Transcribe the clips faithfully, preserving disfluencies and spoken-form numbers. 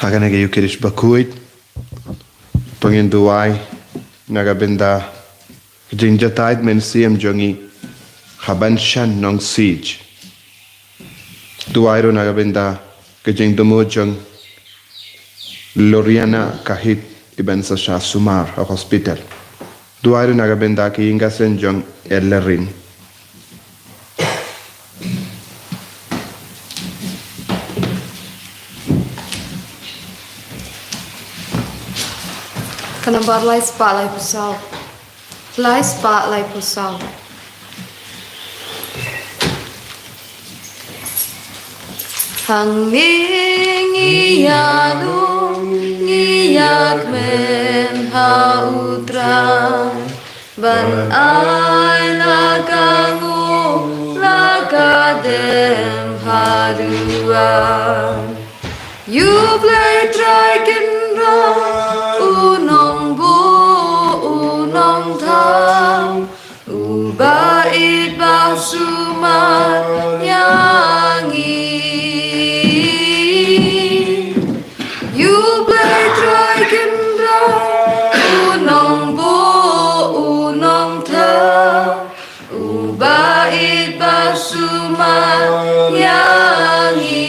Ha kane ka Ïukharist bakhuid, to ngin duwai na ka bynta ka jingjahthait mynsiem jong ngi ha ban shan nongsiej. Duwai ruh na ka bynta ka jingdum jong Loriana Kahit, i ban sa shah sumar ha hospital. Duwai ruh na ka bynta ka ïing ka sem jong Ellerin. Ka nambar lai spah laiphew saw. Lai spah laiphew saw. Hangne ngi ïalum, ngi ïakmen ha U Trai, ban ai la ka nguh, la ka dem ha duwai. Ïa U Blei Trai Kynrad, U Nongbuh, U Nongthaw, Uba ïeit ba sumar ïa ngi. Ïa U Blei Trai Kynrad, U Nongbuh, U Nongthaw, Uba ïeit ba sumar ïa ngi.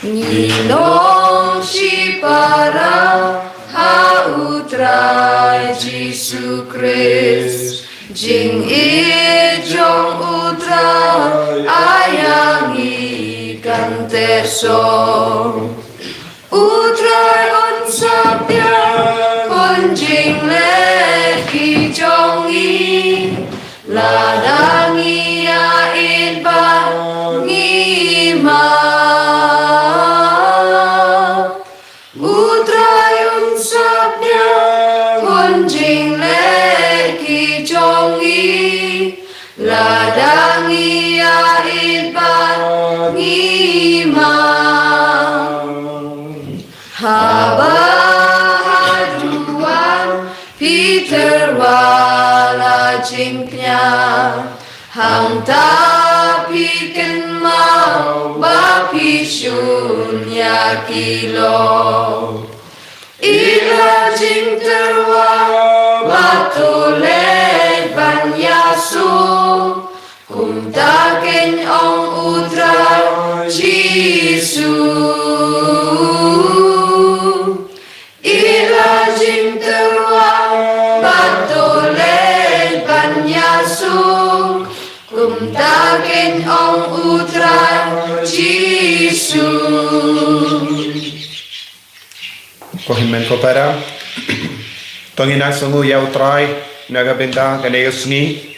Ngi long shipara ha U Trai Jisu Khrist. Jingïeit jong U Trai ai ïa ngi kan teh shuh. U Trai un sa pdiang, un jingleh ki jong ngi, lada ngi ïeit bad ngi map. U Trai un sa pdiang, un jingleh ki jong ngi, lada ngi ïeit bad ngi map. Haba haduh wan Peter wat la jingpynïap, hangta phi kynmaw ba phi shun ïa ki lok. Ïeit la jingtyrwa bad to leit ban ïasuk, kumta kein ong U Trai Jisu. Ïeit la jingtyrwa bad to leit ban ïasuk, kumta kein ong U Trai Jisu. Ko hynmen ko para, to ngin ïasngew ïa U Trai na ka bynta kane ka sngi,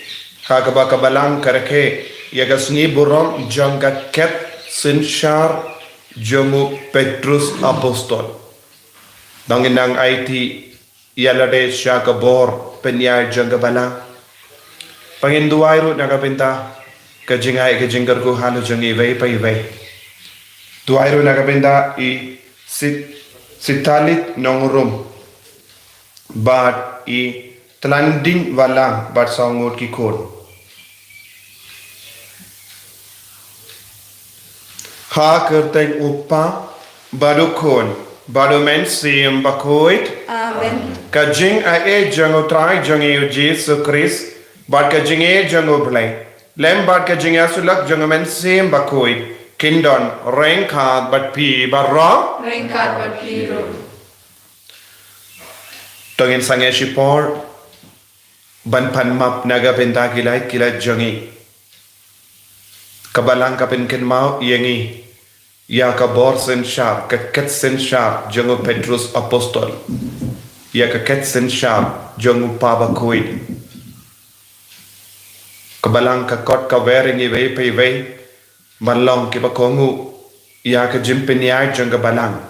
ha kaba ka Balang ka rakhe ïa ka sngi burom jong ka khet synshar jong u Petrus Apostol. To ngin nang aiti ïa lade sha ka bor pynïaid jong ka Balang. Ba ngin duwai ruh na ka bynta ka jingai ka jingkyrkhu halor jong iwei pa iwei. Duwai ruh na ka bynta i Sit-, Sitalit Nongrum bad i Tlanding Walang bad saw ngut ki khun. Ha ka kyrteng U Kpa bad U Khun bad U Mynsiem Bakhuid. Amen. Ka jingaiei jong U Trai jong ngi U Jisu Khrist bad ka jingïeit jong U Blei, lem bad ka jingïasyllok jong U Mynsiem Bakhuid, kin don ryngkat bad phi baroh. Ryngkat bad phi ruh. To ngin sangeh shipor ban pan map na ka bynta ki lait ki lait jong ngi. Ka Balang ka pynkynmaw ïa ngi ïa ka bor synshar, ka kit synshar jong u Petrus apostol, ïa ka kit synshar jong u Pa Bakhuid. Ka Balang ka kot ka wer ïa ngi iwei pa iwei ban long kiba kohnguh ïa ka jingpynïaid jong ka Balang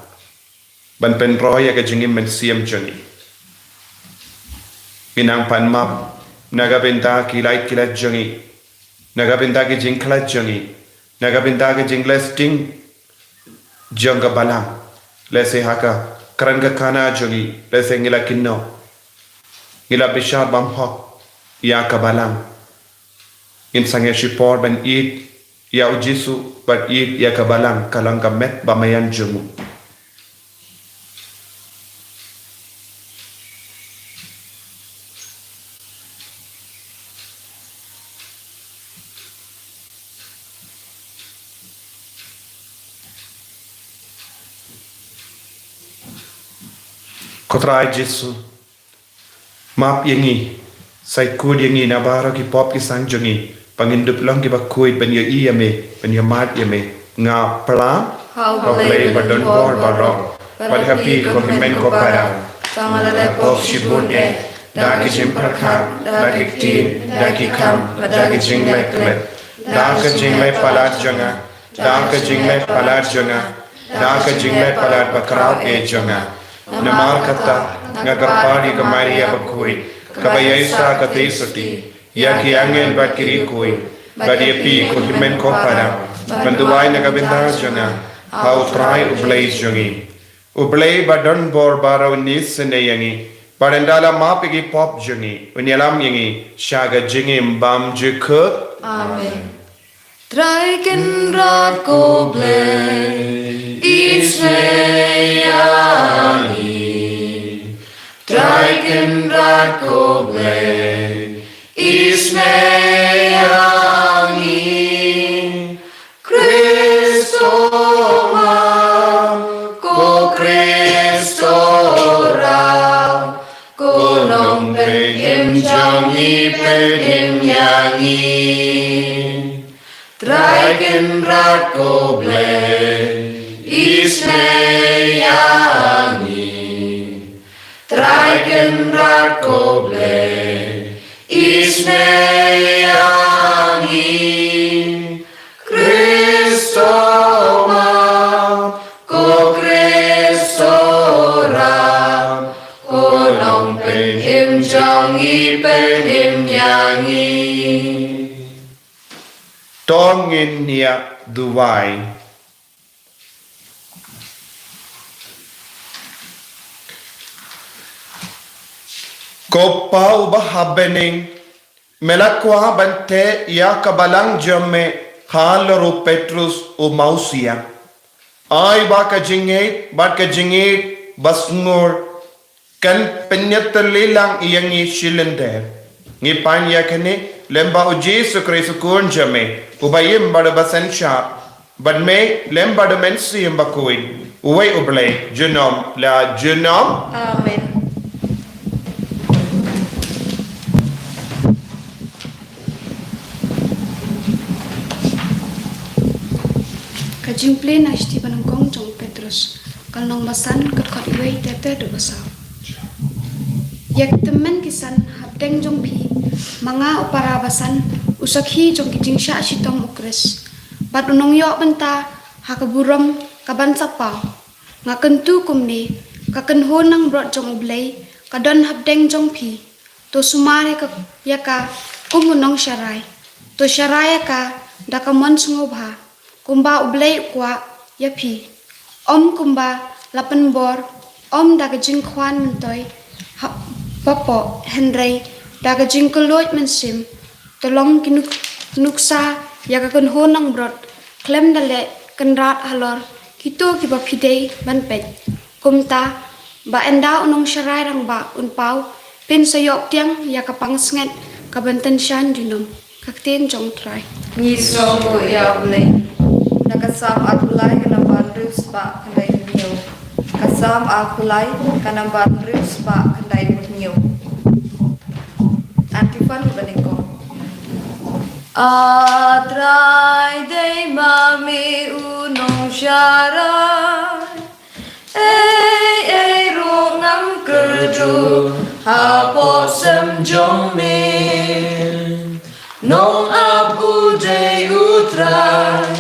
ban pynroi ïa ka jingim mynsiem jong ngi. Ngi nang pan map na ka bynta ki lait ki lait jong ngi, na ka bynta ki jingkhlad jong ngi, na ka bynta ki jingleh sting jong ka Balang. Lehse ha ka kren ka kana jong ngi, lehse ngi la kynnoh, ngi la bishar bymhok ïa ka Balang. Ngin sangeh shipor ban ïeit ïa u Jisu, ban ïeit ïa ka Balang, ka long ka met ba maïan jong u. Ko Trai Jisu, map ïa ngi, sa khuid ïa ngi na baroh ki pop ki sang jong ngi, ba ngin dup long kiba khuid ban ïohi ïa me, ban ïa mad ïa me. Nga pla ha U Blei ba don bor baroh, bad ha phi ko Hynmen ko Para. Tang nga la leh pop shibun eh, da ki jingpyrkhat, da ki ktien, da ki kam, da ki jingleh klet, da ka jingleh palat jong nga, da ka jingleh palat jong nga, da ka jingleh palat bakhraw eh jong nga. Namar kata nga kyrpad ïa ka Maria bakhuid, kaba ïaisah ka theisotti, ïa ki angel bad ki riewkhuid, bad ïa phi ko Hynmen ko Para, ban duwai na ka bynta jong nga ha U Trai U Blei jong ngi. U Blei ba don bor baroh un isynei ïa ngi, bad ynda la map ïa ki pop jong ngi, un ïalam ïa ngi sha ka jingim bymjukut. Amen. Trai Kynrad ko Blei, isynei ïa ngi. Trai Kynrad ko Blei, isynei ïa ngi. Khrist to map, ko Khrist to rai, ko Nongpynim jong ngi, pynim ïa ngi. Trai Kynrad ko Blei, isynei ïa ngi. Trai Kynrad ko Blei, isynei ïa ngi. Khrist to map, ko Khrist to rai, ko Nongpynim jong ngi, pynim ïa ngi. To ngin ïa duwai. Ko Pa uba ha bneng, me la kwah ban teh ïa ka Balang jong me halor u Petrus u mawsiang. Ai ba ka jingngeit bad ka jingïeit basngur kan pynïatylli lang ïa ngi shi lynter. Ngi pan ïa kane lem bad u Jisu Khrist u Khun jong me, uba im bad uba synshar, bad me lem bad u Mynsiem Bakhuid, uwei U Blei, junom la junom. Amen. Ka jingplie na ka shithi ba nyngkong jong u Petrus, ka lynnong ba san, ka dkhot iwei te te haduh ba saw. Ïa ki tymmen ki san hapdeng jong phi, ma nga u para ba san, u sakhi jong ki jingshah shitom u Khrist, bad u nongïoh bynta ha ka burom kaban sa paw. Nga kyntu kumne, ka kynhun langbrot jong U Blei ka don hapdeng jong phi. To sumar ïa ka, ïa ka kum u nongsharai. To sharai ïa ka da ka mon sngewbha, kumba U Blei u kwah ïa phi, ym kumba la pynbor, ym da ka jingkhwan myntoi ha, bapoh, hynrei da ka jingkylluid mynsiem. To long ki nuk-, nuksa ïa ka kynhun langbrot, khlem da leh kynrad halor kito kiba phi dei ban peit. Kumta, ba ynda u nongsharai rangbah un paw, phin sa ïoh pdiang ïa ka pansngiat kaban tyngshaiñ junom. Ka ktien jong U Trai. Ngi sngewbha ïa U Blei. Na ka Salm arphew lai ka nambar hynriew spah khyndai hynñiew. Ka Salm arphew lai ka nambar hynriew spah khyndai hynñiew. Antiphon ba nyngkong. A Trai, dei ma me u nong Shaddai, ei ei ruh ngam kyrduh hapoh sem jong me. Nongap u dei u Trai,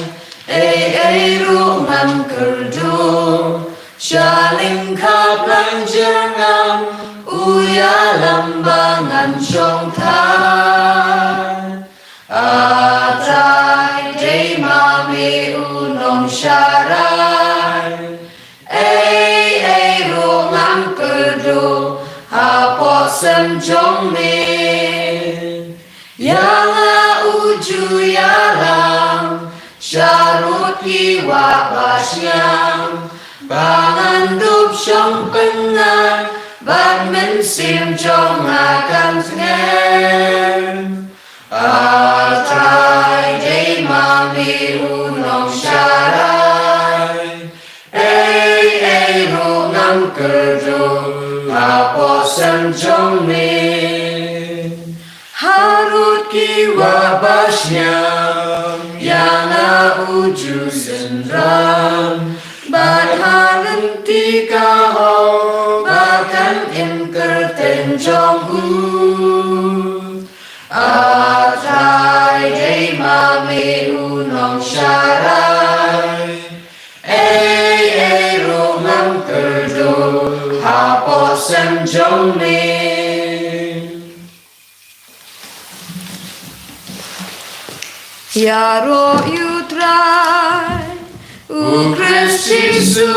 ei ei ruh ngam kyrduh. Sha lyngkha pynjah ngam u ïalam ba ngan shong thaw. A Trai, dei ma me u nongsharai. Ei ei ruh ngam kyrduh hapoh sem jong me. Ïa nga u ju ïalam sharud ki wah ba shngiang, ba ngan dup shong pyngngad bad mynsiem jong nga kan tngen. A Trai, dei ma me u nongsharai. Ei ei ruh ngam kyrduh hapoh sem jong me. Harud ki wah ba shngiang, ïa nga u ju synran, bad ha lynti ka hok ba kan im kyrteng jong u. A Trai, dei ma me u nongsharai. Ei ei ruh ngam kyrduh hapoh sem jong me. Ïaroh ïa u Trai, u Khrist Jisu,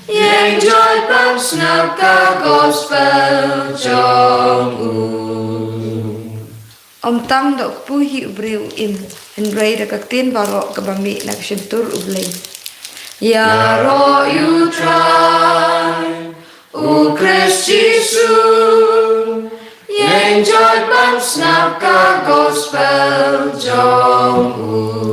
ïeng joit ban sngap ka gospel jong u. Ym tang da u kpu hi u briew u im, hynrei da ka ktien baroh kaba mih na ka shyntur U Blei. Ïaroh ïa u Trai, u Khrist Jisu, ïeng joit ban sngap ka gospel jong u.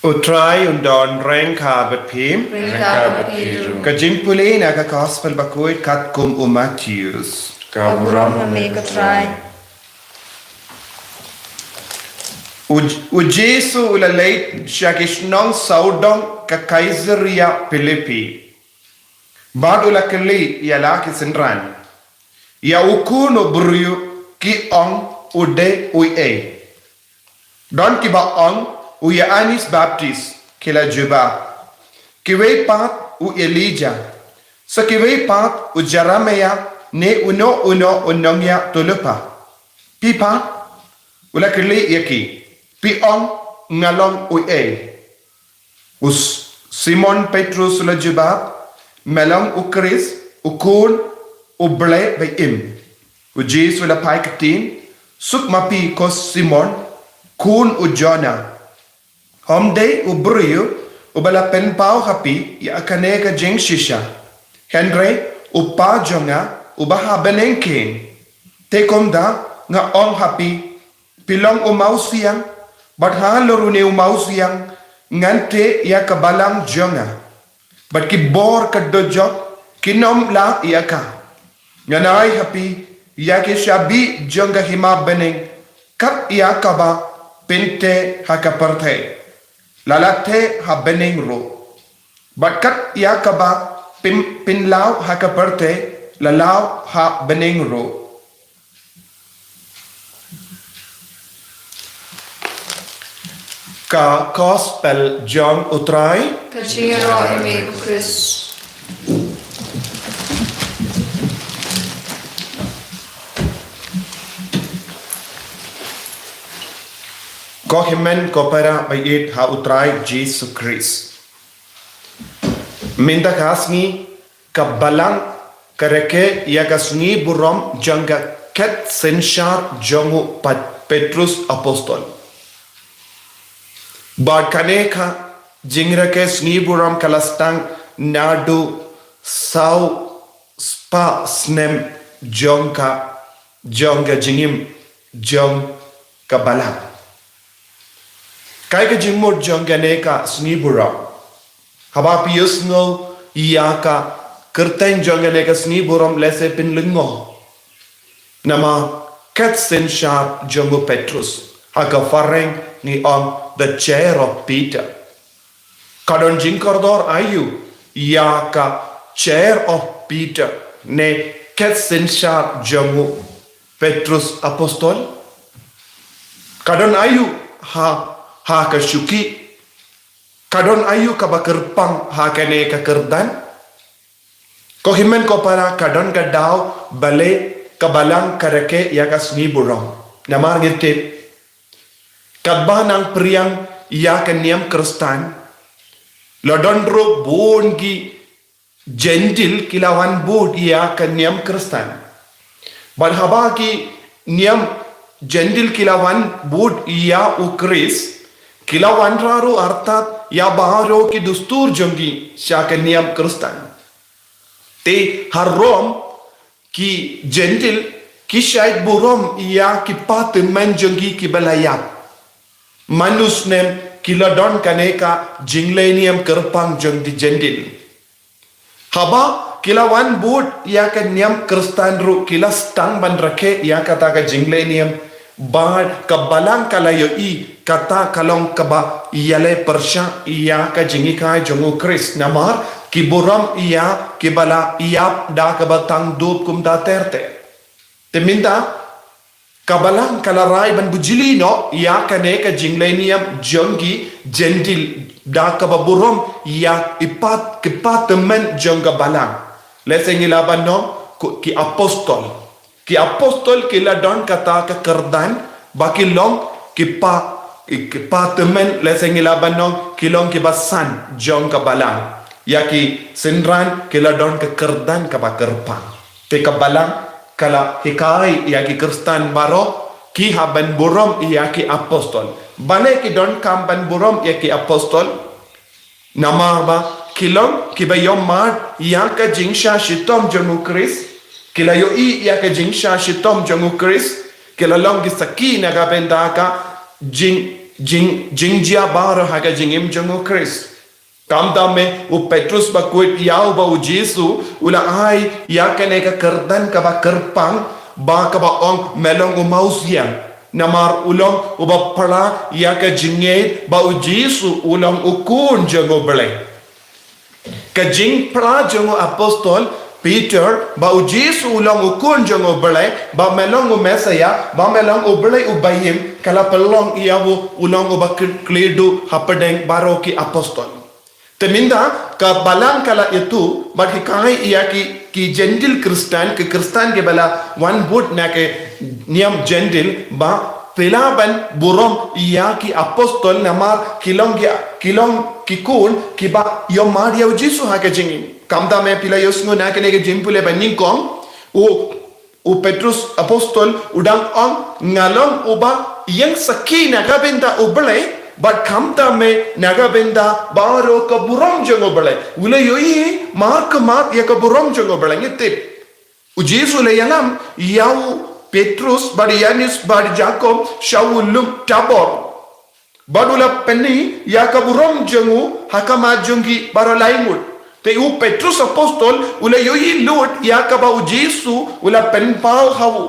U Trai un don ryngkat bad phi. Ryngkat bad phi ruh. Ka jingpule na ka gospel bakhuid katkum u Mathaios. Ka burom ha me ko Trai. U, u Jisu u la leit sha ki shnong sawdong ka Kaisaria Philippi. Bad u la kylli ïa la ki synran, ïa u Khun u briew ki ong u dei uei? Don kiba ong u Ïoannis Baptist, ki la jubab. Kiwei pat u Elijah, sa kiwei pat u Jeremiah ne uno uno u nongïathuhlypa. Phi pat? U la kylli ïa ki, phi ong nga long uei? U S-, Simon Petrus u la jubab, me long u Khrist, u Khun u Blei ba im. U Jisu u la phai ktien, suk ma phi ko Simon, khun u Jonah. Ym dei u briew uba la pynpaw ha phi ïa kane ka jingshisha, hynrei u Kpa jong nga uba ha bneng kein. Te kumta nga ong ha phi, phi long u mawsiang, bad halor une u mawsiang ngan teh ïa ka balang jong nga. Bad ki bor ka dujok kin ym lah ïa ka. Ngan ai ha phi ïa ki shabi jong ka hima bneng, kat ïa kaba phin teh ha ka pyrthei, la la teh ha bneng ruh. Bad kat ïa kaba phin, phin law ha ka pyrthei, la law ha bneng ruh. Ka gospel jong u Trai. Ka jingïaroh ïa me ko Khrist. Ko hynmen ko para ba ïeit ha u Trai Jisu Khrist. Mynta ka sngi ka balang ka rakhe ïa ka sngi burom jong ka khet synshar jong u Pat-, Petrus Apostol. Bad kane ka jingrakhe sngi burom ka la sdang naduh saw spah snem jong ka, jong ka jingim jong ka balang. Kaei ka jingmut jong kane ka sngi burom? Haba phi ïohsngew ïa ka kyrteng jong kane ka sngi burom lehse phin lyngngoh. Namar Ka synshar jong u Petrus, ha ka phareng ngi ong the chair of Peter. Ka don jingkordor aïu ïa ka chair of Peter ne ka synshar jong u Petrus apostol? Ka don aïu ha, ha ka shuki? Ka don aïu kaba kyrpang ha kane ka kyrdan? Ko hynmen ko para, ka don ka daw balei ka balang ka rakhe ïa ka sngi burom. Namar ngi tip, katba nang pyrshang ïa ka niam Khristan, la don ruh bun ki Jentil ki la wan bud ïa ka niam Khristan. Bad haba ki niam Jentil ki la wan bud ïa u Khrist, ki la wanrah ruh artat ïa baroh ki dustur jong ki sha ka niam Khristan. Te ha Rom ki Jentil ki shait burom ïa ki patymmen jong ki kiba la ïap. Man u snem ki la don kane ka jingleh niam kyrpang jong ki Jentil. Haba ki la wan bud ïa ka niam Khristan ruh ki la sdang ban rakhe ïa kata ka jingleh niam. Bad ka balang ka la ïohi kata ka long kaba ïaleh pyrshah ïa ka jinghikai jong u Khrist, namar ki burom ïa kiba la ïap da kaba tang dup kumta ter ter. Te mynta ka balang ka la rai ban bujli noh ïa kane ka jingleh niam jong ki Jentil da kaba burom ïa i pat, ki patymmen jong ka balang. Lehse ngi lah ban ong ki apostol. Ki apostol ki la don kata ka kyrdan ba ki long ki pa, ki patymmen, lehse ngi lah ban ong ki long kiba san jong ka balang. Ïa ki synran ki la don ka kyrdan kaba kyrpang. Te ka balang ka la hikai ïa ki Khristan baroh ki hap ban burom ïa ki apostol. Balei ki donkam ban burom ïa ki apostol? Namar ba ki long kiba ïohmad ïa ka jingshah shitom jong u Khrist, ki la ïohi ïa ka jingshah shitom jong u Khrist, ki la long ki sakhi na ka bynta ka jing, jing, jingjia baroh ha ka jingim jong u Khrist. Khamtam eh u Petrus ba khuid ïa u ba u Jisu u la ai ïa kane ka kyrdan kaba kyrpang ba kaba ong me long u mawsiang. Namar u long uba phla ïa ka jingngeit ba u Jisu u long u khun jong u Blei. Ka jingphla jong u apostol Peter ba u Jisu u long u khun jong u Blei, ba me long u Messiah, ba me long u Blei uba im, ka la pynlong ïa u u long uba khlem duh hapdeng baroh ki apostol. Te mynta ka balang ka la ïathuh bad hikai ïa ki, ki Jentil Khristan, ki Khristan kiba la wan bud na ka niam Jentil ba phi lah ban burom ïa ki apostol namar ki long ki, ki long ki khun kiba ïohmad ïa u Jisu ha ka jingim. Khamtam eh phi la ïohsngew na kane ka jingpule ba nyngkong u U Petrus apostol u dang ong, nga long uba ïeng sakhi na ka bynta u Blei, bad khamtam eh na ka bynta baroh ka burom jong u Blei. U la ïohi markhmat ïa ka burom jong u Blei, ngi tip. U Jisu u la ïalam ïa u Petrus bad Ïoannis bad Jakob sha u lum Tabor. Bad u la pyni ïa ka burom jong u ha khmat jong ki baroh lai ngut. Te u Petrus apostol u la ïohi lut ïa kaba u Jisu u la pynpaw ha u.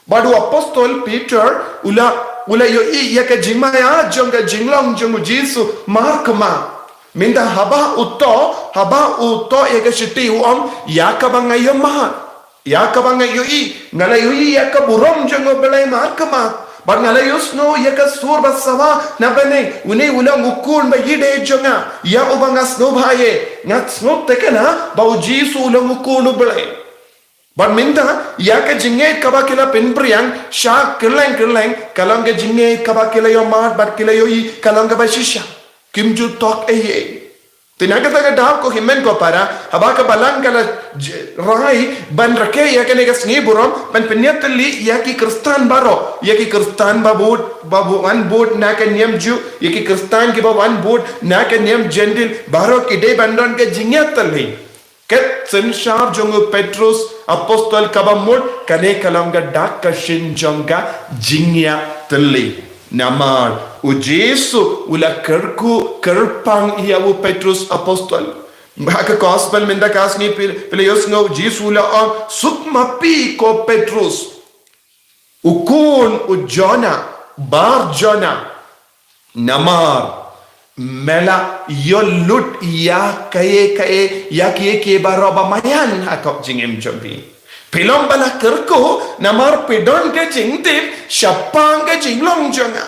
Bad u apostol Peter u la, u la ïohi ïa ka jingmaïa jong ka jinglong jong u Jisu markhmat. Mynta haba u thoh, haba u thoh ïa ka shithi u ong ïa kaba nga ïohmad. Ïa kaba nga ïohi, nga la ïohi ïa ka burom jong u Blei markhmat. Bad nga la ïohsngew ïa ka sur ba sawa na bneng, une u long u khun ba ïeidei jong nga, ïa uba nga sngewbha ïa, nga sngewtynnad ba u Jisu u long u khun u Blei. Bad mynta, ïa ka jingngeit kaba ki la pynphriang, sha kylleng kylleng, ka long ka jingngeit kaba ki la ïohmad, bad ki la ïohi, ka long kaba shisha. Kim ju thok ei ei. Te na kata ka daw ko hynmen ko para, haba ka balang ka la j-, rai, ban rakhe ïa kane ka sngi burom, ban pynïatylli ïa ki Khristan baroh, ïa ki Khristan ba bud, ba bud, wan bud na ka niam Jiw, ïa ki Khristan kiba wan bud na ka niam Jentil, baroh ki dei ban don ka jingïatylli. Ka synshar jong u Petrus apostol kaba mut, kane ka long ka dak ka shin jong ka jingïatylli. Namar u Jisu u la kyrkhu kyrpang ïa u Petrus apostol. Ba ka gospel mynta ka sngi phi, phi la ïohsngew u Jisu u la ong, suk ma phi ko Petrus. U khun u Jonah, Bar Jonah. Namar me la ïoh lut ïa kaei kaei, ïa kiei kiei baroh ba maïan ha ka jingim jong phi. Phi long ba la kyrkhu namar phi don ka jingtip shaphang ka jinglong jong nga.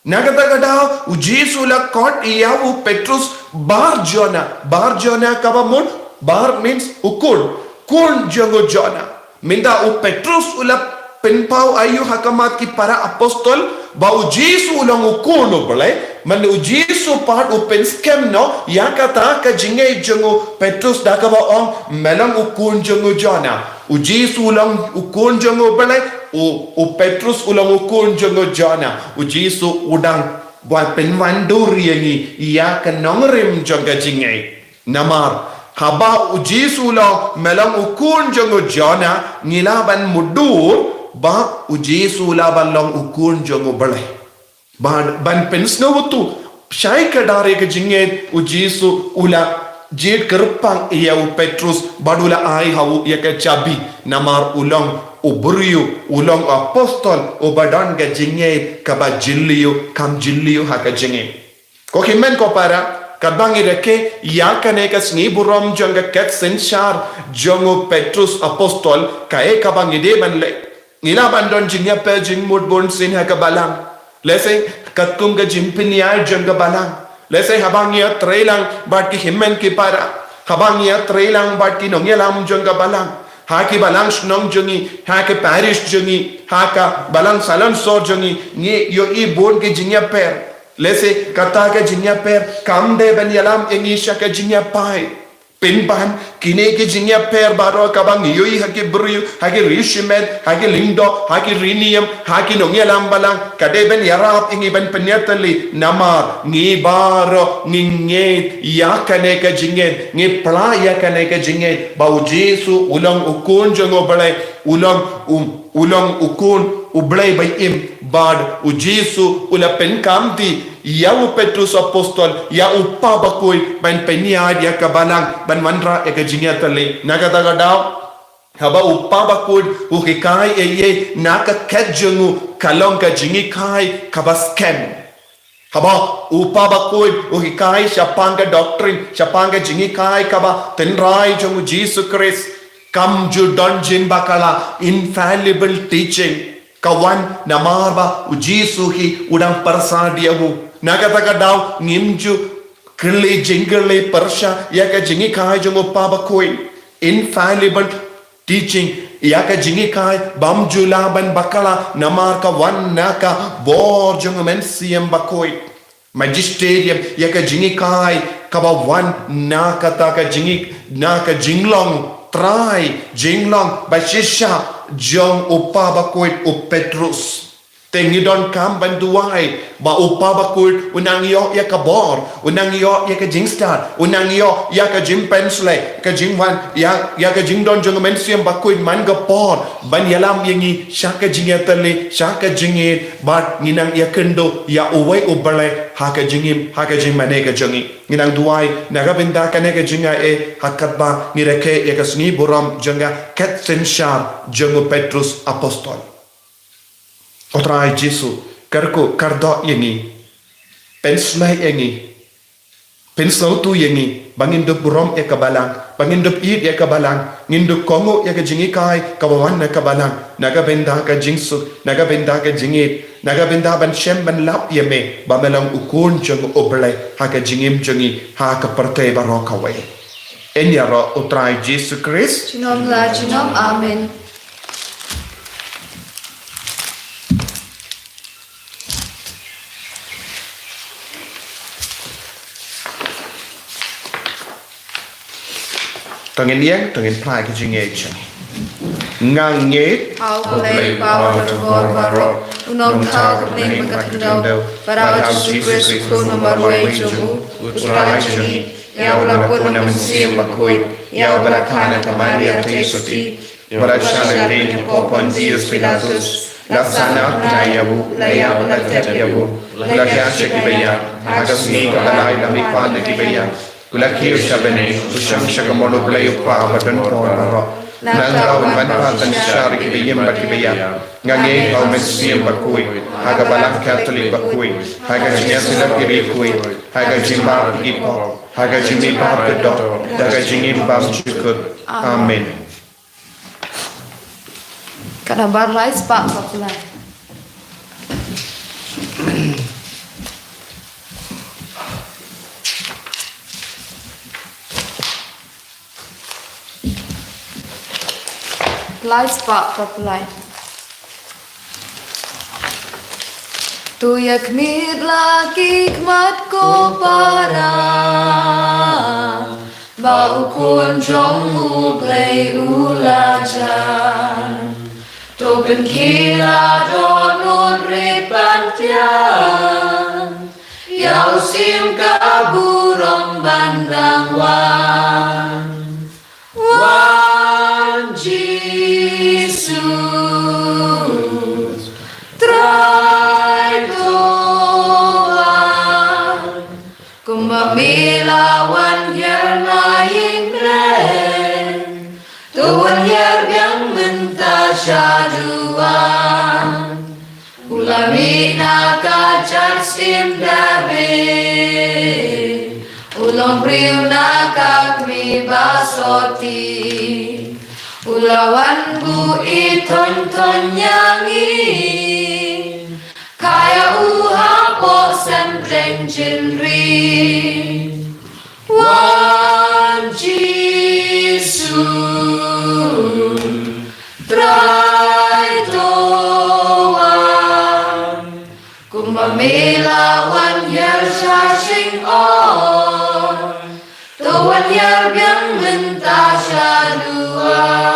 Na kata ka daw, u Jisu u la khot ïa u Petrus Bar Jonah. Bar Jonah kaba mut, Bar means u khun. Khun jong u Jonah. Mynta u Petrus u la pynpaw aïu ha khmat ki para apostol ba u Jisu u long u khun u Blei. Mynta u Jisu pat u pynskhem noh ïa kata ka jingngeit jong u Petrus da kaba ong, me long u khun jong u Jonah. U Jisu u long u khun jong u Blei, u, u Petrus u long u khun jong u Jonah. U Jisu u dang ba pynwandur ïa ngi ïa ka nongrim jong ka jingngeit. Namar haba u Jisu u long, me long u khun jong u Jonah, ngi lah ban mutdur ba u Jisu u lah ban long u khun jong u Blei. Ban, ban pynsngewthuh shai kdar ïa ka jingngeit, u Jisu u la jied kyrpang ïa u Petrus bad u la ai ha u ïa ka chabi. Namar u long u briew, u long u apostol uba don ka jingngeit kaba jylliew, kam jylliew ha ka jingngeit. Ko hynmen ko para, katba ngi rakhe ïa kane ka sngi burom jong ka ket synshar jong u Petrus apostol, kaei kaba ngi dei ban leh? Ngi lah ban don jingïapher jingmut bunsien ha ka balang. Lehse katkum ka jingpynïaid jong ka balang. Lehse haba ngi ïatreilang bad ki hynmen ki para, haba ngi ïatreilang bad ki nongïalam jong ka balang, ha ki balang shnong jong ngi, ha ki parish jong ngi, ha ka balang salonsor jong ngi, ngi ïohi bun ki jingïapher. Lehse kata ka jingïapher kam dei ban ïalam ïa ngi sha ka jingïapait. Pynban kine ki jingïapher baroh kaba ngi ïohi ha ki briew, ha ki riewshimet, ha ki lyngdoh, ha ki riewniam, ha ki nongïalam balang, ka dei ban ïarap ïa ngi ban pynïatylli. Namar ngi baroh ngi ngeit ïa kane ka jingngeit, ngi pla ïa kane ka jingngeit ba u Jisu u long u khun jong u Blei, u long u u long u khun u Blei ba im. Bad u Jisu u la pynkhamti ïa u Petrus apostol, ïa u Kpa Bakhuid, ban pynïaid ïa ka balang ban wanrah ïa ka jingïatylli. Na kata ka daw, haba u Kpa Bakhuid u hikai ei ei na ka khet jong u, ka long ka jinghikai kaba skhem. Haba u Kpa Bakhuid u hikai shaphang ka doctrine, shaphang ka jinghikai kaba tynrai jong u Jisu Khrist, kam ju don jingbakla, infallible teaching. Ka wan namar ba u Jisu hi u dang pyrsad ïa u. Na kata ka daw ngim ju kylli jingkylli pyrshah ïa ka jinghikai jong u Kpa Bakhuid. Infallible teaching, ïa ka jinghikai bym ju lah ban bakla namar ka wan na ka bor jong u Mynsiem Bakhuid. Magisterium, ïa ka jinghikai kaba wan na kata ka jinghi-, na ka jinglong trai, jinglong ba shisha jong u Kpa Bakhuid u Petrus. Te ngi donkam ban duwai ba u Kpa Bakhuid u nang ïoh ïa ka bor, u nang ïoh ïa ka jingstad, u nang ïoh ïa ka jingpynsleh, ka jingwan, ïa, ïa ka jingdon jong u Mynsiem Bakhuid man ka por ban ïalam ïa ngi sha ka jingïatylli, sha ka jingïeit, bad ngi nang ïakynduh ïa uwei u Blei ha ka jingim, ha ka jingmane ka jong ngi. Ngi nang duwai na ka bynta kane ka jingaiei ha katba ngi rakhe ïa ka sngi burom jong ka ket synshar jong u Petrus apostol. Ko Trai Jisu, kyrkhu kyrdoh ïa ngi. Pynshlei ïa ngi. Pynsngewthuh ïa ngi ba ngin dup burom ïa ka balang, ba ngin dup ïeit ïa ka balang, ngin dup kohnguh ïa ka jinghikai kaba wan na ka balang, na ka bynta ka jingsuk, na ka bynta ka jingïeit, na ka bynta ban shem ban lap ïa me ba me long u Khun jong u Blei ha ka jingim jong ngi, ha ka pyrthei baroh kawei. Ïaroh u Trai Jisu Khrist. Junom la junom, amen. To ngin ïeng, to ngin phla ïa ka jingngeit. Nga ngeit ha U Blei Kpa badonbor baroh, U Nongthaw ka bneng bad ka khyndew, bad ha U Jisu Khrist u Khun ba marwei jong U, U Trai jong ngi, ïa uba la pun na U Mynsiem Bakhuid, ïa uba la kha na ka Maria theisotti, ba la shah na ka kyrteng hapoh Pontius Pilatus, la sahnarphna ïa u, la ïap, la tep ïa u, la khie sha ki baïap, ha ka sngi kaba lai la mihpat na ki baïap, u la kiew sha bneng, u shong sha ka mon U Blei U Kpa badonbor baroh. Nangta un wan pat ban shah ïa kiba ïeit bad kiba ïap. Nga ngeit ha U Mynsiem Bakhuid, ha ka Balang Katholik bakhuid, ha ka jingïasyllok kiba ïeit, ha ka jingmap ki pop, ha ka jingmihpat ka doh, da ka jingim bymjukut. Amen. Ka nambar lai spah phraphew lai. Lai spah phraphew lai. To ïa khmih la ki khmat ko para, ba U Khun jong U Blei u la jan. To pynkhih la dohnud rit ban thiang, ïa u syiem ka burom ban dang wan. Wan Jisu, Trai to wan. Kumba me la wan hiar na ïing Blei, to wan hiar biang mynta shaduwan. U la mih na ka jait syiem Dabid, u long briew na ka kmie ba soti. U la wan buh i thon thon ïa ngi, kha ïa u hapoh sem teng jingri. Wan Jisu, Trai to wan. Kumba me la wan hiar sha jingoi, to wan hiar biang mynta shaduwan.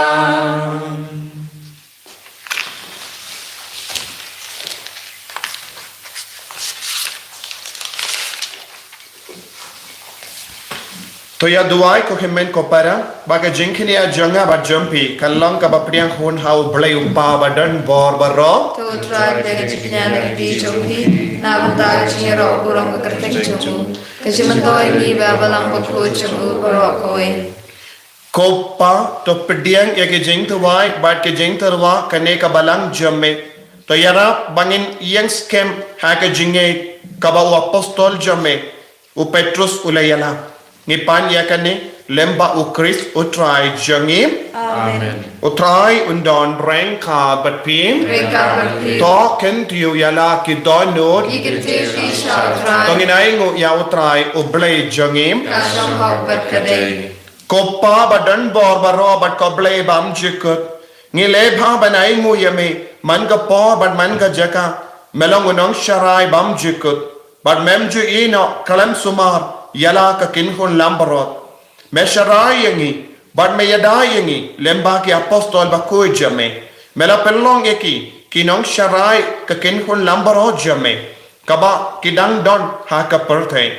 To ïa duwai ko hynmen ko para, ba ka jingkñia jong nga bad jong phi kan long kaba pdiang hun ha U Blei U Kpa ba don bor baroh. To Trai, da ka jingkñia na ka kti jong phi, na bynta ka jingïaroh burom ka kyrteng jong u, ka jingmyntoi ngi ba balang bakhuid jong u baroh kawei. Ko Pa, to pdiang ïa ka jingduwai bad ka jingtyrwa kane ka balang jong me. To ïarap ba ngin ïeng skhem ha ka jingngeit kaba u apostol jong me u Petrus u la ïalap. Ngi pan ïa kane lem bad U Khrist U Trai jong ngi. Amen. U Trai un don ryngkat bad phi. Ryngkat bad phi. To kyntiew ïa la ki dohnud. Ki kyntiew ki sha U Trai. To ngin ainguh ïa U Trai U Blei jong ngi. Ka shong hok bad ka dei. Ko Pa ba don bor baroh bad ko Blei bymjukut, ngi leh bha ban ainguh ïa me man ka por bad man ka jaka. Me long u nongsharai bymjukut, bad mem ju ïehnoh khlem sumar ïa la ka kynhun langbrot. Me sharai ïa ngi bad me ïada ïa ngi lem bad ki apostol bakhuid jong me. Me la pynlong ïa ki ki nongsharai ka kynhun langbrot jong me, kaba ki dang don ha ka pyrthei.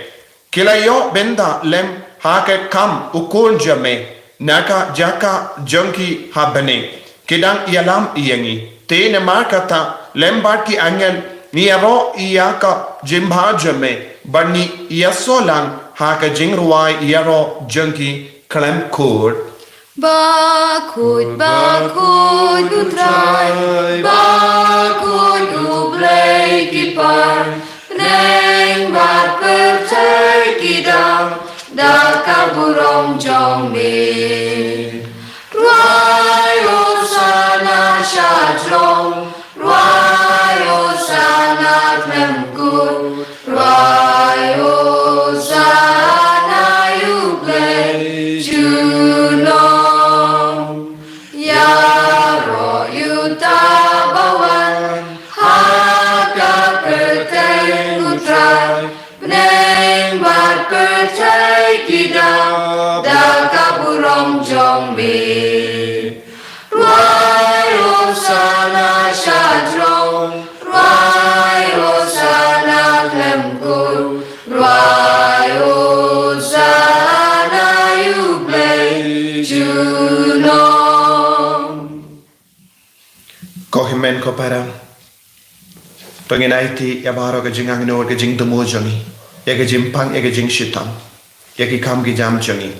Ki la ïoh bynta lem ha ka kam U Khun jong me na ka jaka jong ki ha bneng. Ki dang ïalam ïa ngi. Te namar kata lem bad ki angel ngi ïaroh ïa ka jingbha jong me, bad ngi ïasoh lang ha ka jingrwai ïaroh jong ki khlem kut. Bakhuid, bakhuid U Trai, bakhuid U Blei ki pan, bneng bad pyrthei ki dap da ka burom jong me. Rwai Hosana sha jrong, rwai Hosana khlem kut, rwai Hosana ïa U Blei junom. Ïaroh ïa uta ba wan ha ka kyrteng U Trai, bneng bad pyrthei ki dap da ka burom jong me. Rwai Hosana sha jrong, rwai Hosana khlem kut, rwai Hosana ïa U Blei junom. Ko hynmen ko para, to ngin aiti ïa baroh ka jingangnud, ka jingthmu jong ngi, ïa ka jingpang, ïa ka jingshitom, ïa ki kam ki jam jong ngi,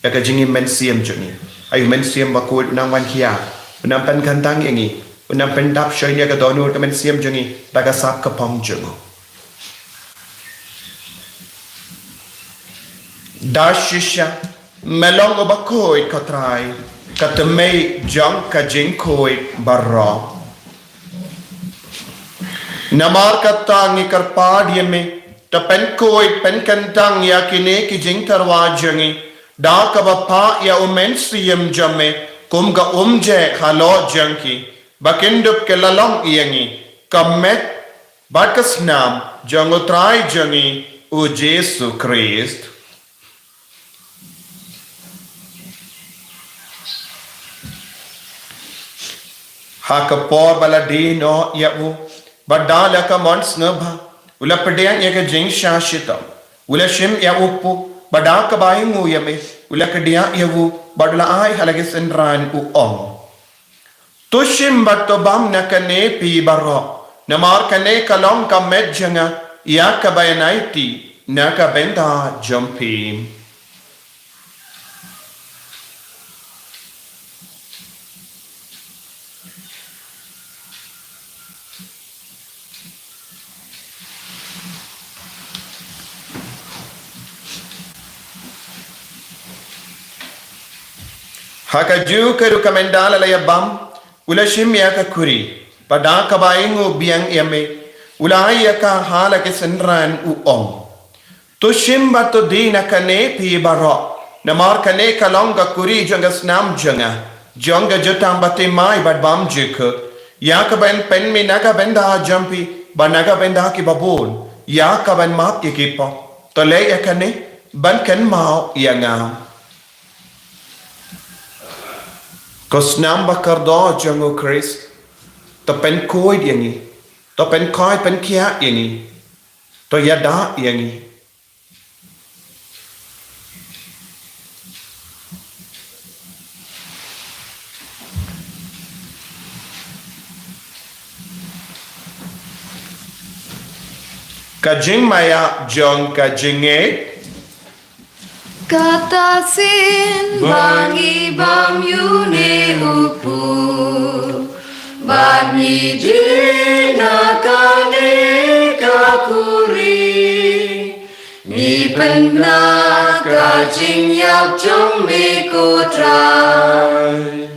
ïa ka jingim mynsiem jong ngi. Ai u Mynsiem Bakhuid un nang wan hiar, un nang pynkyntang ïa ngi, un nang pyndap sha ïa ka dohnud ka mynsiem jong ngi da ka sap ka phong jong u. Da shisha me long uba khuid, ko Trai, ka tmei jong ka jingkhuid baroh. Namar kata ngi kyrpad ïa me, to pynkhuid pynkyntang ïa kine ki jingtyrwa jong ngi da kaba phah ïa u Mynsiem jong me kum ka umjeh halor jong ki, ba kin dup ki la long ïa ngi ka met bad ka snam jong u Trai jong ngi u Jisu Khrist. Ha ka por ba la die noh ïa u, bad da la ka mon sngewbha, u la pdiang ïa ka jingshah shitom, u la shim ïa u puk, bad da kaba ainguh ïa me, u la kdiah ïa u, bad u la ai ha la ki synran, u ong: To shim bad to bam na kane phi baroh, namar kane ka long ka met jong nga ïa kaba ïaid na ka bynta jong phi. Ha kajuh ka ruh ka mynta la la ïa bam, u la shim ïa ka khuri, bad da kaba ainguh biang ïa me, u la ai ïa ka ha la ki synran, u ong: To shim bad to die na kane phi baroh, namar kane ka long ka khuri jong ka snam jong nga, jong ka jutang baptisma bad bymjukut, ïa kaban pynmih na ka bynta jong phi bad na ka bynta ki babun, ïa kaban map ïa ki pop. To leh ïa kane ban kynmaw ïa nga. Ko snam ba kordor jong u Khrist, to pynkhuid ïa ngi, to pynkhuid pynkhiah ïa ngi, to ïada ïa ngi. Ka jingmaïa jong ka jingngeit. Kata sien ba ngi bam ïa une u puk, ba ngi die na kane ka khuri, ngi pynbna ka jingïap jong me, ko Trai,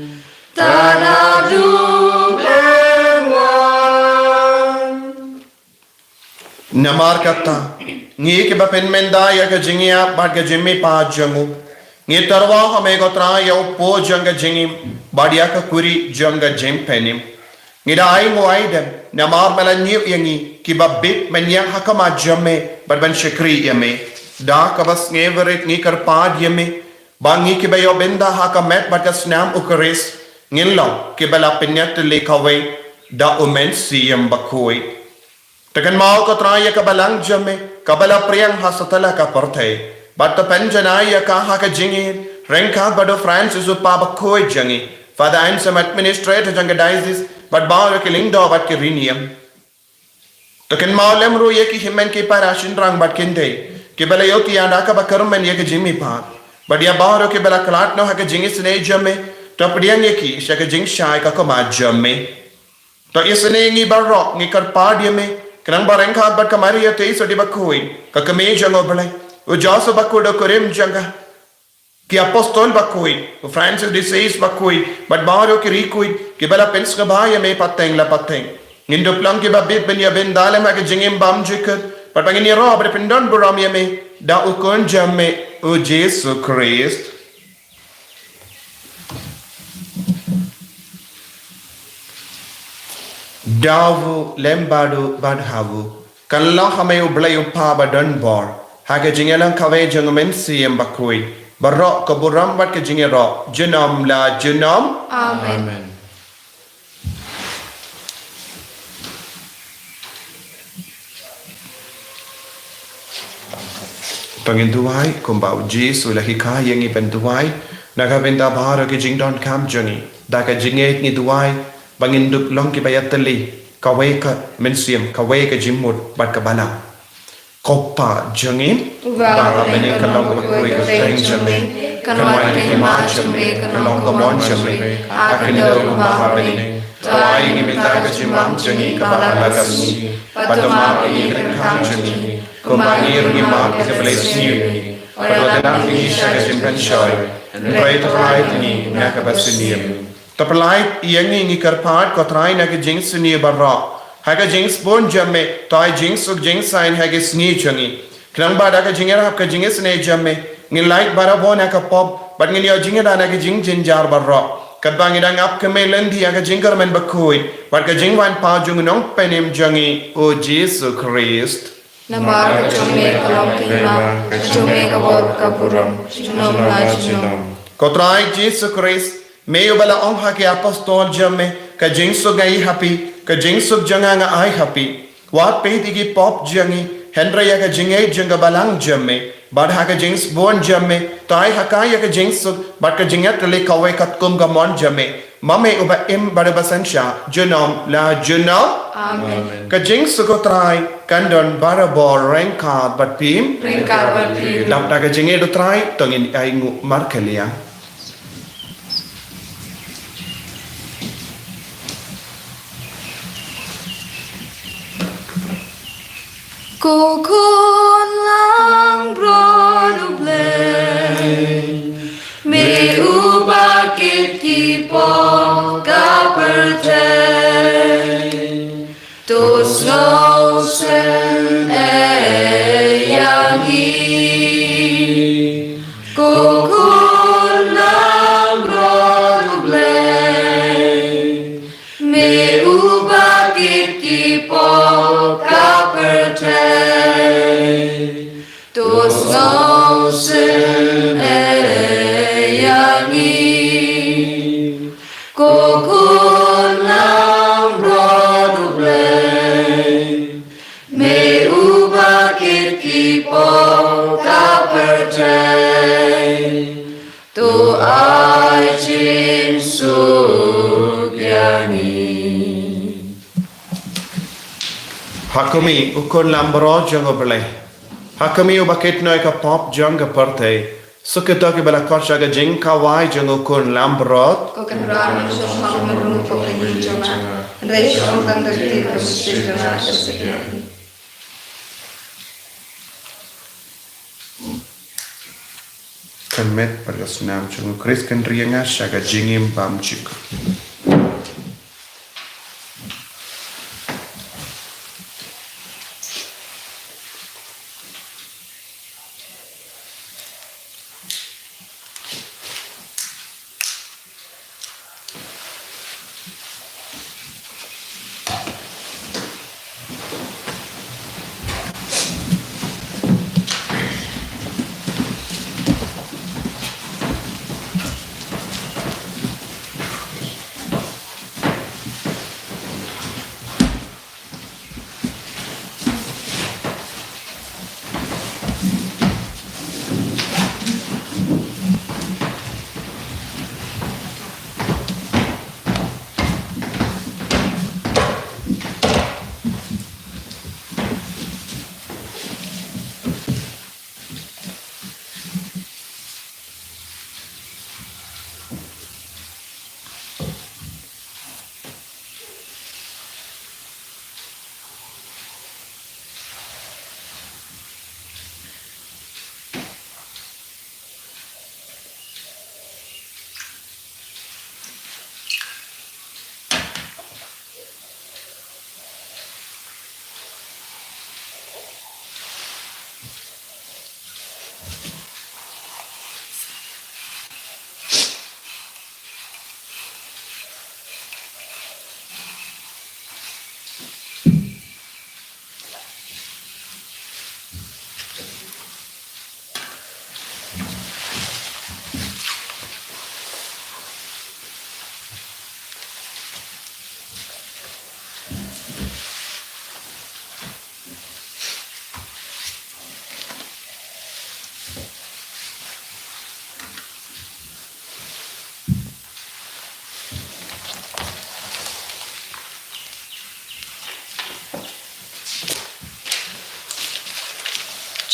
tad haduh phin wan. Namar kata, ngi kiba pynmynta ïa ka jingïap bad ka jingmihpat jong u, ngi tyrwa ha me, ko Trai, ïa u puk jong ka jingim bad ïa ka khuri jong ka jingpynim. Ngi da ai nguh ai dem namar me la ñiew ïa ngi kiba bit ban ïeng ha khmat jong me bad ban shakri ïa me. Da kaba sngewrit ngi kyrpad ïa me ba ngi kiba ïoh bynta ha ka met bad ka snam u Khrist, ngin long kiba la pynïatylli kawei da u Mynsiem Bakhuid. To kynmaw, ko Trai, ïa ka balang jong me kaba la pdiang ha satlak ka pyrthei, bad to pynjanai ïa ka ha ka jingïeit ryngkat bad u Francis u Papa Bakhuid jong ngi, Father Anselm, administrator jong ka diocese, bad baroh ki lyngdoh bad ki riewniam. To kynmaw lem ruh ïa ki hynmen ki para shynrang bad kynthei kiba la ïoh ki ïa da kaba kyrmen ïa ka jingmihpat, bad ïa baroh kiba la khlad noh ha ka jingisynei jong me, to pdiang ïa ki sha ka jingshai ka khmat jong me. To isynei ïa ngi baroh, ngi kyrpad ïa me, khnang ba ryngkat bad ka Maria Theisotti Bakhuid, ka Kmie jong u Blei, u Joseph Bakhuid u kurim jong ka, ki Apostol Bakhuid, u Francis de Sales Bakhuid, bad baroh ki riewkhuid kiba la pynsngewbha ïa me pateng la pateng, ngin dup long kiba bit ban ïoh bynta lem ha ka jingim bymjukut, bad ba ngin ïaroh bad pyndon burom ïa me da u Khun jong me, u Jisu Khrist. Da u lem bad u bad ha u. Kan long ha me, u Blei u Kpa badonbor, ha ka jingïalang kawei jong u Mynsiem Bakhuid, baroh ka burom bad ka jingïaroh junom la junom. Amen. Amen. To ngin duwai kumba u Jisu u la hikai ïa ngi ban duwai na ka bynta baroh ki jingdonkam jong ngi. Da ka jingngeit ngi duwai ba ngin dup long kiba ïatylli kawei ka mynsiem, kawei ka jingmut bad ka balang. Ko Pa jong ngi, uba ha bneng, ka long ka kyrteng jong me, kan wan ka hima jong me, kan long ka mon jong me ha ka khyndai kumba ha bneng. To ai ïa ngi mynta ka jingbam jong ngi kaba ha la ka sngi, bad to map ïa ngi ki kyrkhu jong ngi, kumba ngi ruh ngi map ïa ki ba la sniew ïa ngi, bad wat kynang ïa ngi sha ka jingpynshoi, hynrei to pynlait ïa ngi na kaba sniew. To pynlait ïa ngi, ngi kyrpad, ko Trai, na ki jingsniew baroh. Ha ka jingsbun jong me, to ai jingsuk jingsaiñ ha ki sngi jong ngi. Khnang ba da ka jingïarap ka jingisynei jong me, ngin lait barabor na ka pop, bad ngin ïoh jingïada na ki jingjynjar baroh. Katba ngi dang ap kmie lynti ha ka jingkyrmen bakhuid bad ka jingwan pat jong u Nongpynim jong ngi, u Jisu Khrist. Namar ka jong me ka long ka hima, ka jong me ka bor ka burom, junom la junom. Ko Trai Jisu Khrist, me uba la ong ha ki apostol jong me, ka jingsuk nga ai ha phi, ka jingsuk jong nga nga ai ha phi. Wat peit ïa ki pop jong ngi, hynrei ïa ka jingngeit jong ka balang jong me, bad ha ka jingsbun jong me, to ai ha ka ïa ka jingsuk bad ka jingïatylli kawei katkum ka mon jong me, ma me uba im bad uba synshar, junom la junom. Amen. Ka jingsuk u Trai kan don barabor ryngkat bad phi. Ryngkat bad phi. Dap da ka jingngeit u Trai, to ngin ai nguh markylliang. Ko Khun langbrot U Blei, me uba kit ki pop ka pyrthei, to sngewsynei ïa ngi. Ko Khun langbrot U Blei, me uba kit ki pop ka pyrthei, to sngewsynei ïa ngi. Ko Khun langbrot U Blei, me uba kit ki pop ka pyrthei, to ai jingsuk ïa ngi. Ha khmih, u Khun langbrot jong U Blei. Ha khmih, uba kit noh ïa ka pop jong ka pyrthei. Suk ïa kito kiba la khot sha ka jingkhawai jong u Khun langbrot. Ko Kynrad, shong ha u mynrung u pop ha ïing jong nga. Hynrei shong tang da ka ktien ka mynsiem jong nga, kan suk ïa ngi. Ka met bad ka snam jong u Khrist kan ri ïa nga sha ka jingim bymjukut.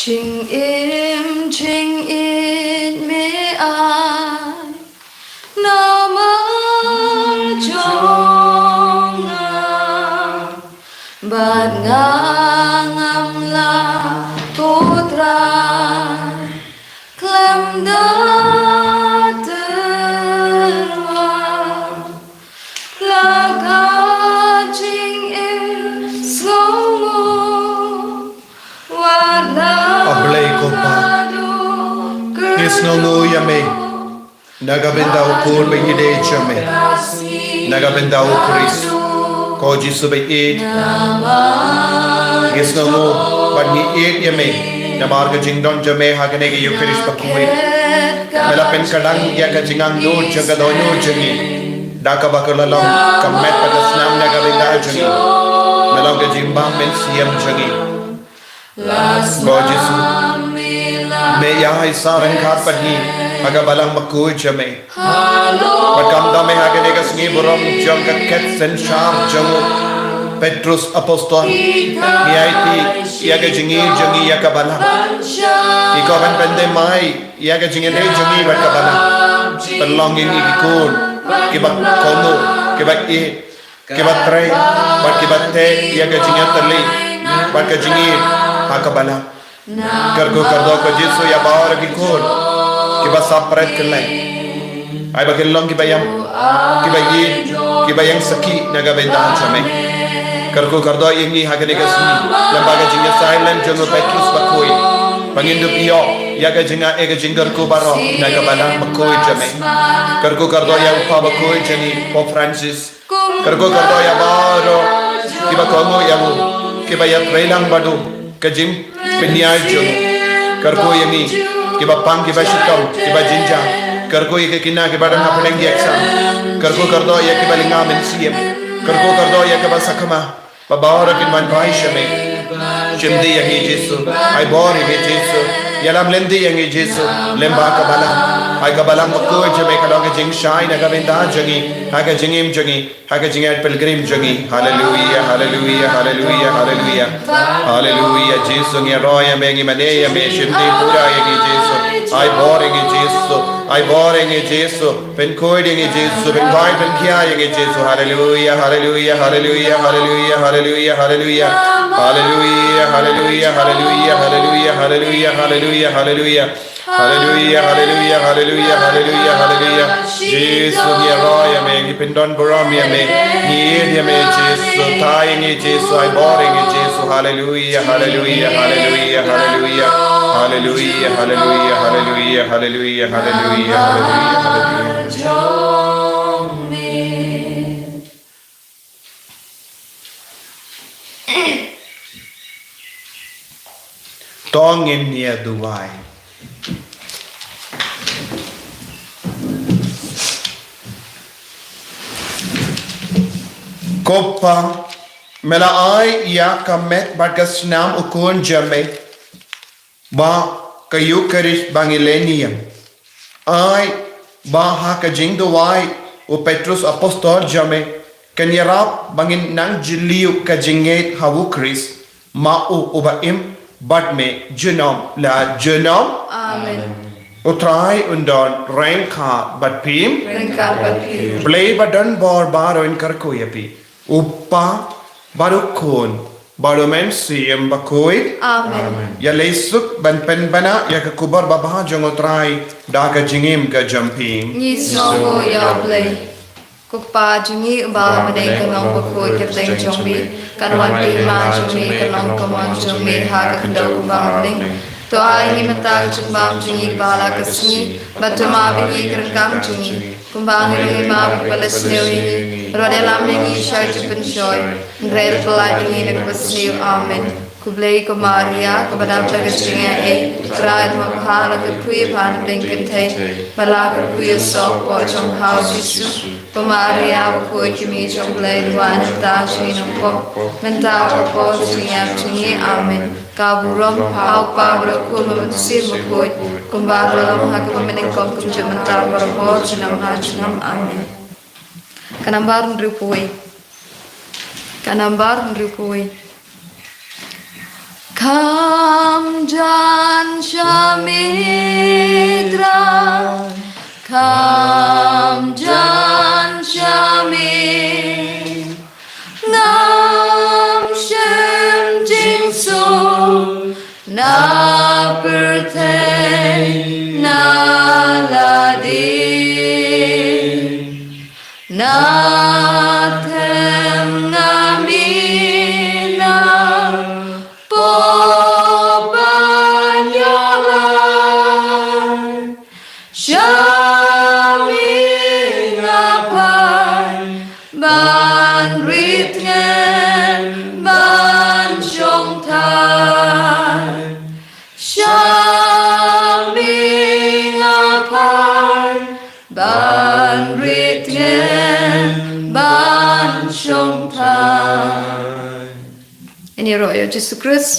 Jingim jingit me ai namar jong nga, bad nga ngam lah, ko Trai, khlem da tyrwa. La ka jingim sngewnguh, wat la A Blei ko Pa, ngi sngewnguh ïa me na ka bynta u Khun ba ngi dei jong me, na ka bynta u Khrist, ko Jisu ba ïeit. Ngi sngewnguh bad ngi ïeit ïa me namar ka jingdon jong me ha kane ka Eukharist bakhuid. Me la pynkhlaiñ ïa ka jingangnud jong ka dohnud jong ngi, da kaba ka la long ka met bad ka snam na ka bynta jong ngi. Me long ka jingbam mynsiem jong ngi. Ko Jisu, me ïa ai sa ryngkat bad ngi ha ka balang bakhuid jong me. Bad kumta me ha kane ka sngi burom jong ka khet synshar jong u Petrus Apostol, ngi aiti ïa ka jingim jong ngi ïa ka balang. Ngi kwah ban pynthymmai ïa ka jingïadei jong ngi bad ka balang. Pynlong ïa ngi ki khun kiba kohnguh, kiba ïeit, kiba trei bad kiba teh ïa ka jingïatylli bad ka jingïeit ha ka balang. Kyrkhu kyrdoh ko Jisu ïa baroh ki khun kiba sah pret kylleng. Ai ba kin long kiba ïam, kiba ïeit, kiba ïeng sakhi na ka bynta jong me. Kyrkhu kyrdoh ïa ngi ha kane ka sngi lyngba ka jingïasaid lem jong u Petrus bakhuid, ba ngin dup ïoh ïa ka jingaiei ka jingkyrkhu baroh na ka balang bakhuid jong me. Kyrkhu kyrdoh ïa u Papa bakhuid jong ngi, Pope Francis. Kyrkhu kyrdoh ïa baroh kiba kohnguh ïa u, kiba ïatrei lang bad u, ka jingpynïaid jong u. Kyrkhu ïa ngi kiba pang, kiba shitom, kiba jynjar. Kyrkhu ïa ki khynnah kiba dang hapdeng ki exam. Kyrkhu kyrdoh ïa kiba lynga mynsiem. Kyrkhu kyrdoh ïa kiba sakma, ba baroh kin wan bai sha me. Shim dih ïa ngi Jisu, ai bor ïa ngi Jisu. Ïalam lynti ïa ngi Jisu lyngba ka balang. Ai ka balang bakhuid jong me ka long ka jingshai na ka bynta jong ngi, ha ka jingim jong ngi, ha ka jingïaid pilgrim jong ngi. Haleluia, haleluia, haleluia, haleluia. Haleluia, Jisu ngi ïaroh ïa me, ngi mane ïa me, shim dih pura ïa ngi Jisu. Ai bor ïa ngi Jisu, ai bor ïa ngi Jisu. Pynkhuid ïa ngi Jisu, pynkhwai pynkhia ïa ngi Jisu. Haleluia, haleluia, haleluia, haleluia, haleluia, haleluia. Haleluia, haleluia, haleluia, haleluia, haleluia, haleluia, haleluia. Haleluia, haleluia, haleluia, haleluia, haleluia. Jisu ngi ïaroh ïa me, ngi pyndon burom ïa me. Ngi ïeit ïa me Jisu, thait ïa ngi Jisu, ai bor ïa ngi Jisu. Haleluia, haleluia, haleluia, haleluia. Haleluia, haleluia, haleluia, haleluia, haleluia, haleluia, haleluia. To ngin ïa duwai. Ko Pa, me la ai ïa ka met bad ka snam u Khun jong me, ba ka Eukharist ba ngi leh niam. Ai ba ha ka jingduwai u Petrus Apostol jong me kan ïarap ba ngin nang jylliew ka jingngeit ha u Khrist, ma u uba im bad me junom la junom. Amen. U Trai un don ryngkat bad phi. Ryngkat bad phi. Blei ba don bor baroh un kyrkhu ïa phi. U Pa, bad u Khun, bad u Mynsiem Bakhuid. Amen. Ïa leit suk ban pynbna ïa ka khubor babha jong u Trai da ka jingim ka jong phi. Ngi sngewnguh ïa u Blei. Ko Pa jong ngi uba ha bneng, ka nong bakhuid kyrteng jong me. Kan wan ka hima jong me, kan long ka mon jong me ha ka khyndew kumba ha bneng. To ai ngi mynta ka jingbam jong ngi ba la ka sngi, bad to map ïa ngi ki ryngkang jong ngi, kumba ngi ruh ngi map ïa kiba la sniew ïa ngi. Wat ïalam ïa ngi sha ka jingpynshoi, hynrei to pynlait ïa ngi na kaba sniew. Amen. Khublei ko Maria, kaba dap da ka jingaiei, u Trai u don bad pha. La kyrkhu ïa pha na pdeng kynthei, bad la kyrkhu ïa u soh hapoh jong pha u Jisu. Ko Maria bakhuid, ka Mei jong u Blei, to wanrah ïa ngi ki nongpop, mynta bad ha ka por jingïap jong ngi. Amen. Ka burom ha u Kpa bad ha u Khun bad ha u Mynsiem Bakhuid, kumba la long ha kaba mynnyngkong, kumjuh mynta bad barabor, junom ha junom. Amen. Ka nambar hynriewphew wei. Ka nambar hynriewphew wei. Kham Jan sha me Trai, kham jan sha me. Ngam shym jingsuk na pyrthei na lade. Na them nga mih na pop ban ïalai. Sha me nga phai ban rit ngen ban shong thai. Sha me nga phai ban rit ngen ban shong thai. Yn ïaroh ïa u Jisu Khrist.